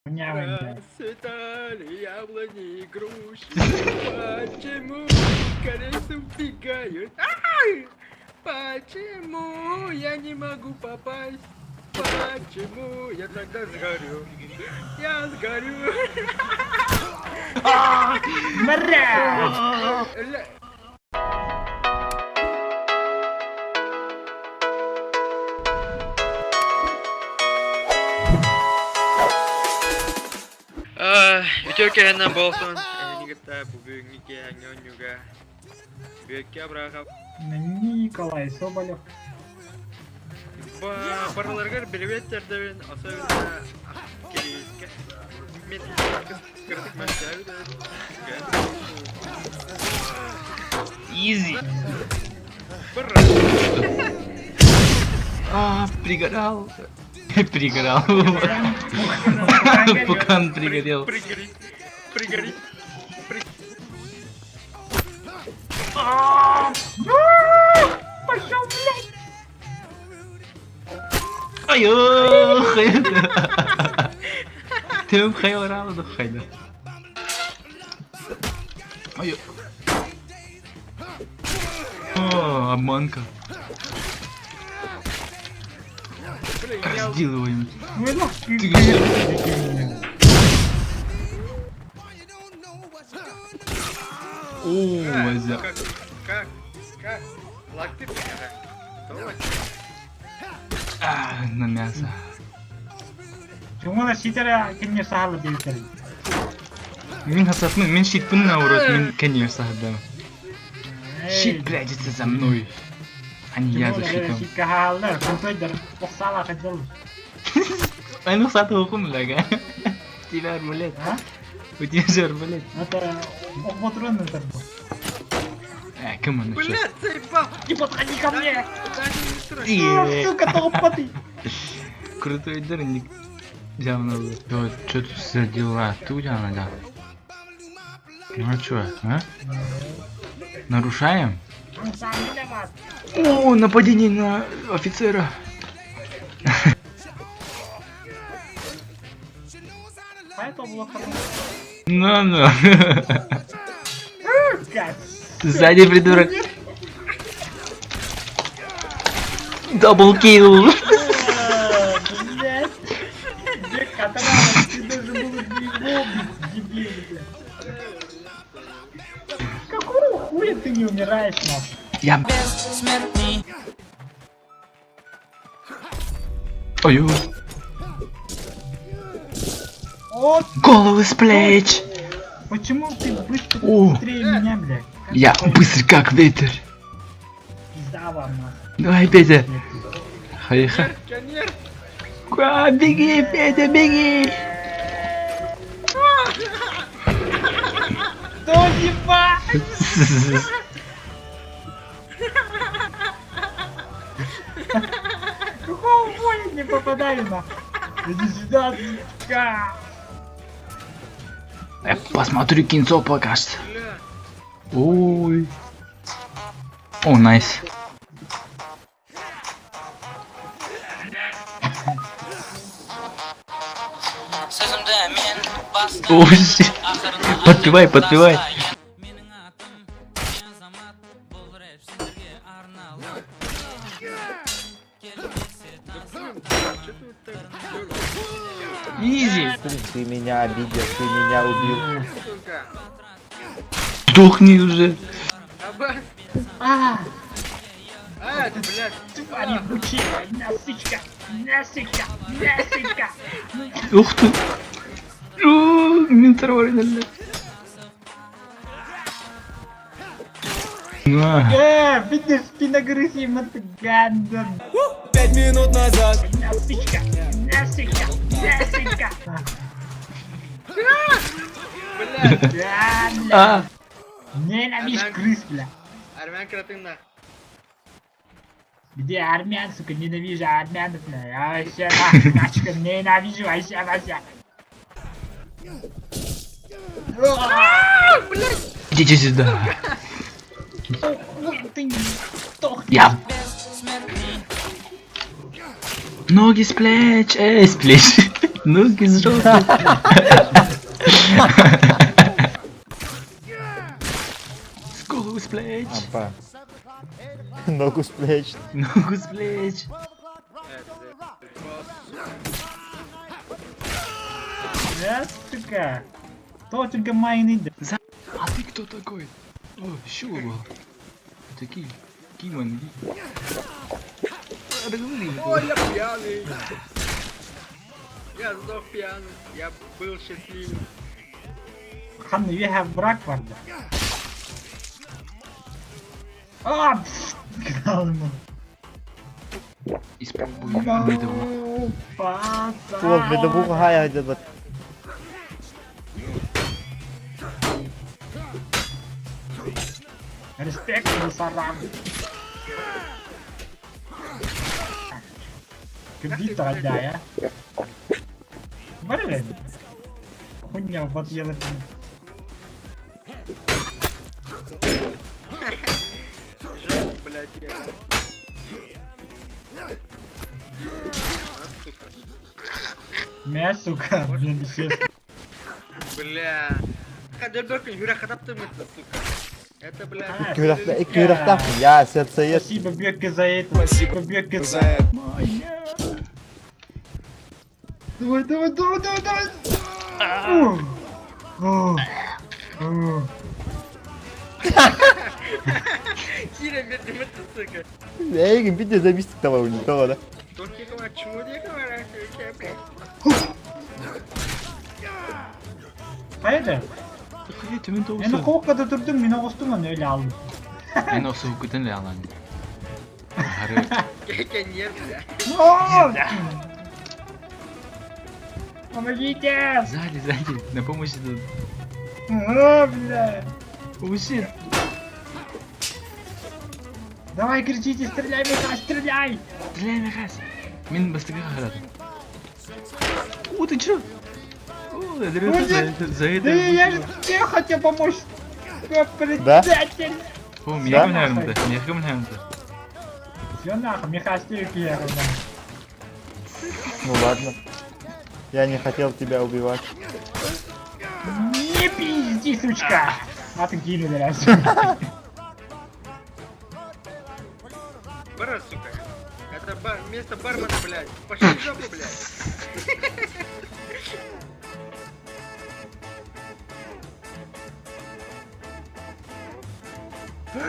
Расцветали яблони и груши. Почему корейцы убегают? Ай! Почему я не могу попасть? Почему я тогда сгорю? Я сгорю. Мря! Үтүө кэһэннэн буолсун эһини кытта бу бүгүҥҥү киэһэҥҥи оонньууга Бүөккэ Абрахов Николай Соболев. Барыларыгар привет тиэрдэбин, особенно Кириискэ. Мин кырдык мөлтөөбүт Изи. А, пригорал. Пригорал. Пукан пригорел. Пригори. Пригори. Пошел, блядь! Ай, Тем хайварала хайда. Ай. О, обманка. Разделываем. Ты где? О, Вазя. Как? Как? Как? Лакты А, на мясо. Чуҥула ситэрэ кинне саһалы диэбиттэрин. Мин хасатмын, мин щитпын наоборот, мин конечно саһардам. Щит прячется за мной, а не я за щитом. Щитка хааллар, крутой охсаала хаддал. Аны саты хукум лага. У тебя арбалет. А? У тебя же арбалет. Это охмотрон это. Кем он еще? Блядь, заебал! Не подходи ко мне! Ты, Сука, толпа ты! Крутой дырник. Явно. Что тут за дела? Ты надо? Ну а чё, а? Нарушаем? Он сам виноват. О, нападение на офицера. Поэтому Ну-ну. Как? Сзади придурок. Double kill. Блядь. Где катана? Ты даже был не дебил, блядь. Какого хуя ты не умираешь, нахуй? Я... Ой, Вот головы с плеч. почему ты быстро О. быстрее меня, блядь? Как Я такое? быстр как ветер. Пизда вам, нахуй. Давай, Петя. Хайха. Конец! А, беги, Петя, беги. Что ебать? Какого хуя не попадаю, нахуй? Иди сюда, сука! Я посмотрю кинцо пока что. Бля! Ой. О, nice. Ой, shit. Подпевай, подпевай. Что ты вот так дёргаешься, Easy. Ты меня обидел, ты меня убил. сука? Сдохни уже. Абас! А, А, ты, блядь! тварь ебучая, насычка, насычка, насычка. Ух ты. О, Мин сорвали. На. Видишь, спиногрыз им это гандон. 5 минут назад. Насычка, насычка, насычка. Блядь! Да, бля. А. Ненавижу крыс, бля. Армян кратына! Где армян, сука, ненавижу армян, бля. Я вообще, нахуй, качка, ненавижу вообще, вообще. Идите сюда. Хуй ты, сдохни. Я. Ноги с плеч. Эй, с плеч. Ноги с жопы. С головы с плеч. Апа. Ногу с плеч. Ногу с плеч. Э, сука. Кто майны? А ты кто такой? О, еще был. Такие, Кимон. Ой, я пьяный. Я сдох пьяный. Я был счастливым. Ханна, you have брак vardı. Aa, pff, kralım. Испробуй медовуху. О, медовуха хай айдабат. Респект, мусорам. Кредит я. Блин. Хуйня, вот я Жопу, блядь, я. А, сука. Мя, сука, блин, честно. Бля. Хадерберг, Юра Хатаптым это, сука. Это, бля. А, Икки Я сердцеед. Спасибо, Бекка, за это. Спасибо Бекка, за это. Давай, давай, давай, давай, давай. О, о, о. Кира, медленно, это, сука. Эй, видео зависит того, у него, да? Только говорят, чего не говорят, я, блядь. Hayır. Түмэн Yani тоғуса. kovkada durdum, mine kostum onu öyle aldım. Мен осы көтен ле алан. Хары. Кеньер, бля. О! Помогите! Сзади, сзади, на помощь идут. О, бля! О, щит. Давай кричите, стреляй, Миха, стреляй! Стреляй, Михас. Мен бастыға қарадым. О, ты чё? О, я Ой, за нет. это, за это. Да я же тебе хотел помочь! Я Да? Предатель! О, Да? мехам нагнуто, мехам нагнуто. Все нахуй, Миха, стреляй, Ну ладно. Я не хотел тебя убивать. Не пизди, сучка! А ты кинули раз. Бара, сука. Это бар, место бармена, блядь. Пошли в жопу, блядь.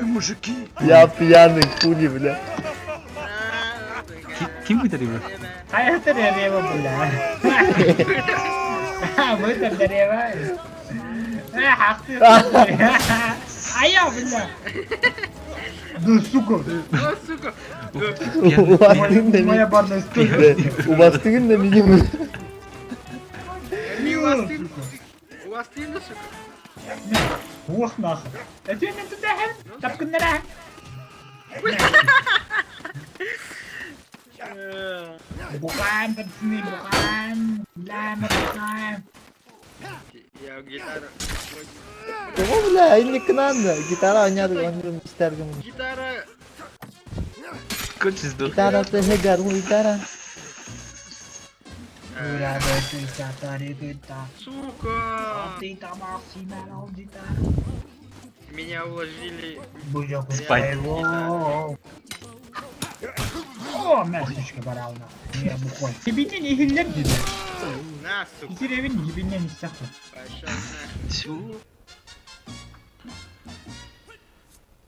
Мужики. Я пьяный, хули, бля. Ким выдарил? А это дерево, бля. Мы там дерево. Ах ты. А я, бля. Да сука. О, сука. У вас стыдно Моя меня. барная стойка. У вас стыдно меня. У вас стыдно, У вас стыдно, сука? Ох нахуй. Это мен туда, тапкыннара. Бухаем, пацаны, бухаем. Бля, мы бухаем. Я гитара. Кого, бля, или к нам, да? Гитара, он мистер. Гитара. Кончи сдох. Гитара, ты гару, гитара. Ура, да ты сатари, ты та. Сука. Ты там, Меня уложили. Спать. О, мясочка барална. Я бухой. Ибинен ихиллер dedi. На, сука. İki evin ibinen istaklı. Пошел нахуй. Чего?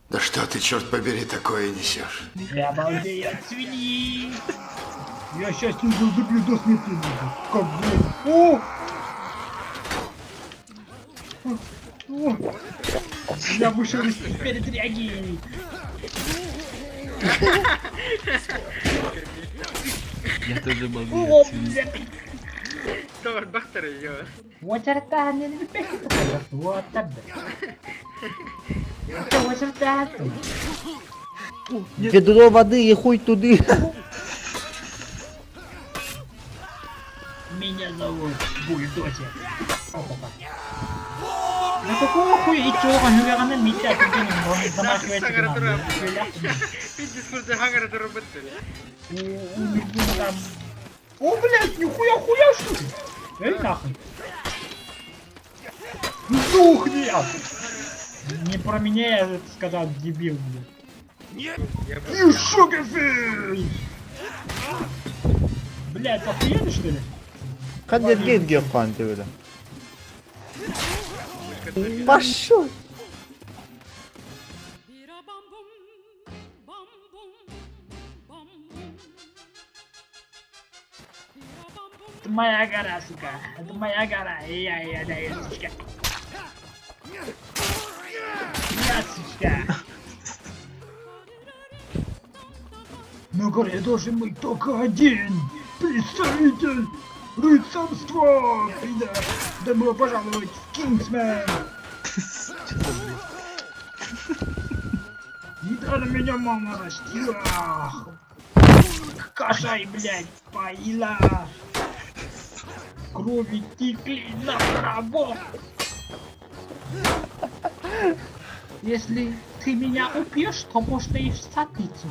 Да что ты, черт побери, такое несешь? Я балдею от свиньи. Я сейчас тебя задуплю до смерти. нахуй. Как, блядь. О! О! О! Я вышел из передряги. Я тоже балдею О, от свиньи. блядь. Товар Бахтар её. وترتاح وتبدا وترتاح Ведро воды и хуй туды. Меня зовут Бульдозер. Опа. Да какого хуя и чего он митя он замахивается к нам. Пиздец, курда хагара доработали. У него там О, блядь, нихуя хуя что ли? Эй, нахуй. Сдохни! Не про меня я это сказал, дебил, блядь. You sugar face! Блядь, охуели что ли? Ханнерге иргиэххэ бля. Пошел! Это моя гора, сука. Это моя гора. И я ее даю, сучка. Я, сучка. На горе должен быть только один представитель рыцарства. Пидор. Добро пожаловать в Кингсмен. Недаром меня мама растила. Кашай, блядь, поила. Крови текли на траву. Если ты меня убьешь, то можно и в задницу.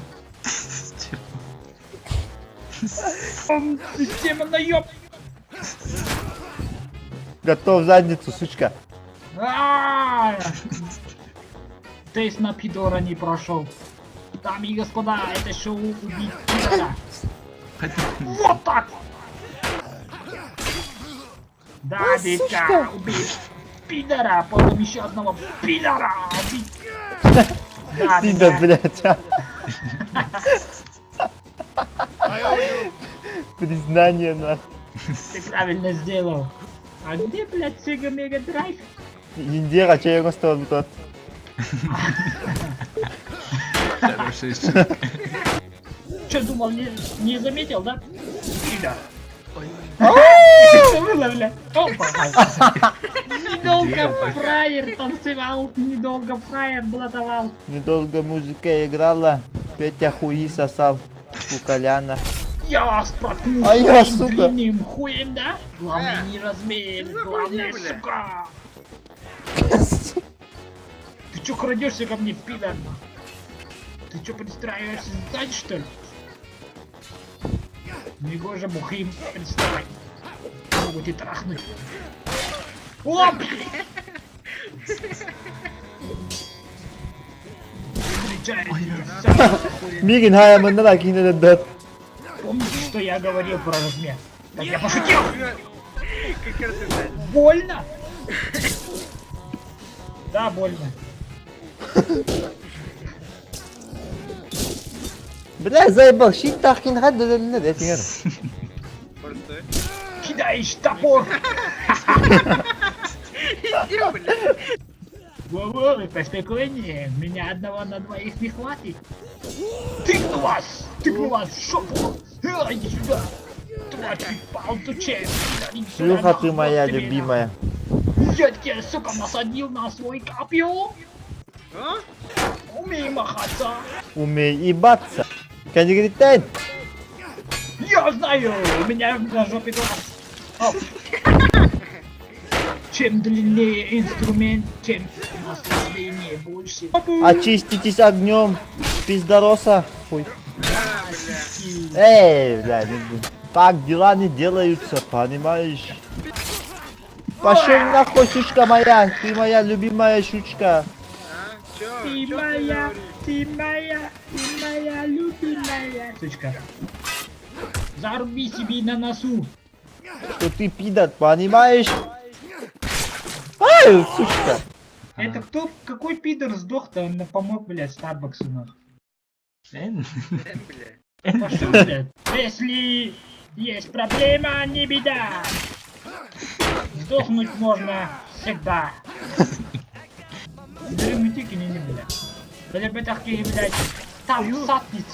Он система наеб. Готов задницу, сучка. А! Тест на пидора не прошел. Дамы и господа, это шоу убить пидора. Вот так вот. Да, А, дитя, сучка. убей пидора, потом еще одного пидора убить. Да, Пидор, дитя. блядь. а. Признание, нахуй. Ты правильно сделал. А где, блядь, Sega Mega Drive? Индира, чей стал тот? Хорошая шутка. Че думал, не заметил, да? Пидор. Что было, бля? Опа! Недолго фраер танцевал, недолго фраер блатовал. Недолго музыка играла, Петя хуи сосал у Коляна. Я вас проткну А я, своим сука. длинным хуем, да? Главное не размер, Что за главное, хуйня, сука! Ты чё крадешься ко мне, пидор? Ты чё пристраиваешься сзади, что ли? Негоже бухим приставать. Могут и трахнуть. О, блядь! Встречает меня вся хуйня. Мигин хая кине дат. Помните, что я говорил про размер? Так я пошутил! Как раз и блядь. Больно? Да, больно. Бля, заебал, щит тахкин хад дедин. Простой. Кидаешь топор! Иди, блядь. Во-во, поспокойнее, меня одного на двоих не хватит. Тыкну вас! Тыкну вас в жопу! А, иди сюда! Тварь, ты палтучая! Иди сюда, Шлюха нахуй, ты моя вот тебе, любимая. нахуй. Я тебя, сука, насадил на свой копье! А? Умей махаться! Умей ебаться. Кандигритайн. Я знаю! У меня на жопе глаз! Оп. Чем длиннее инструмент, тем наслаждение больше. Очиститесь огнем. Пиздороса. Хуй. А, бля. Эй, бля, так дела не делаются, понимаешь? Пошел нахуй, сучка моя, ты моя любимая щучка. А? Чё? Ты Чё моя, говоришь? ты моя, ты моя любимая. Сучка. Заруби себе на носу. Что ты пидор, понимаешь? Ай, сучка. Это кто, какой пидор сдох-то? Он помог, блядь, Старбаксу нахуй. Эн. Бля. Пошел, блядь. Если есть проблема, не беда. Сдохнуть можно всегда. Бери не, не, блядь. Бля, бля, блядь. Там сатниц.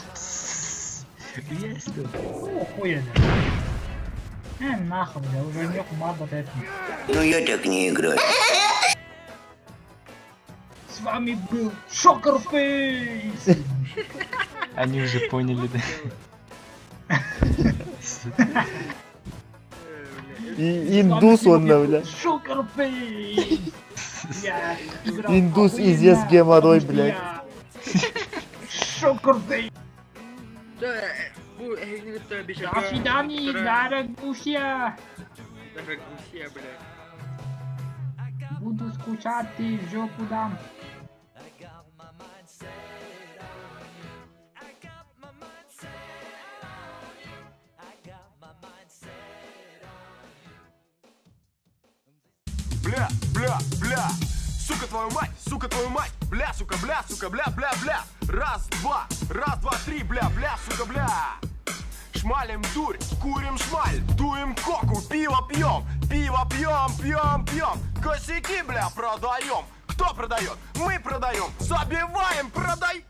Есть тут. О, охуенно. Нахуй, бля, уже не мат это. Ну я так не играю. С вами был Шокер Фейс. Они уже поняли, да? И, индус он, да, бля. Шокер Фейс. Я играл Индус охуенно, из геморрой, потому что блядь. я Шокер Фейс. Чё, Бу эһигини кытта До свидания, дорогуся. Дорогуся, блядь. Буду скучать, ты в жопу дам. Бля, бля, бля. Сука твою мать, сука твою мать. Бля, сука, бля, сука, бля, бля, бля. Раз, два, раз, два, три, бля, бля, сука, бля. Шмалим дурь, курим шмаль, дуем коку, пиво пьем, пиво пьем, пьем, пьем. Косяки, бля, продаем. Кто продает? Мы продаем. Забиваем, продай.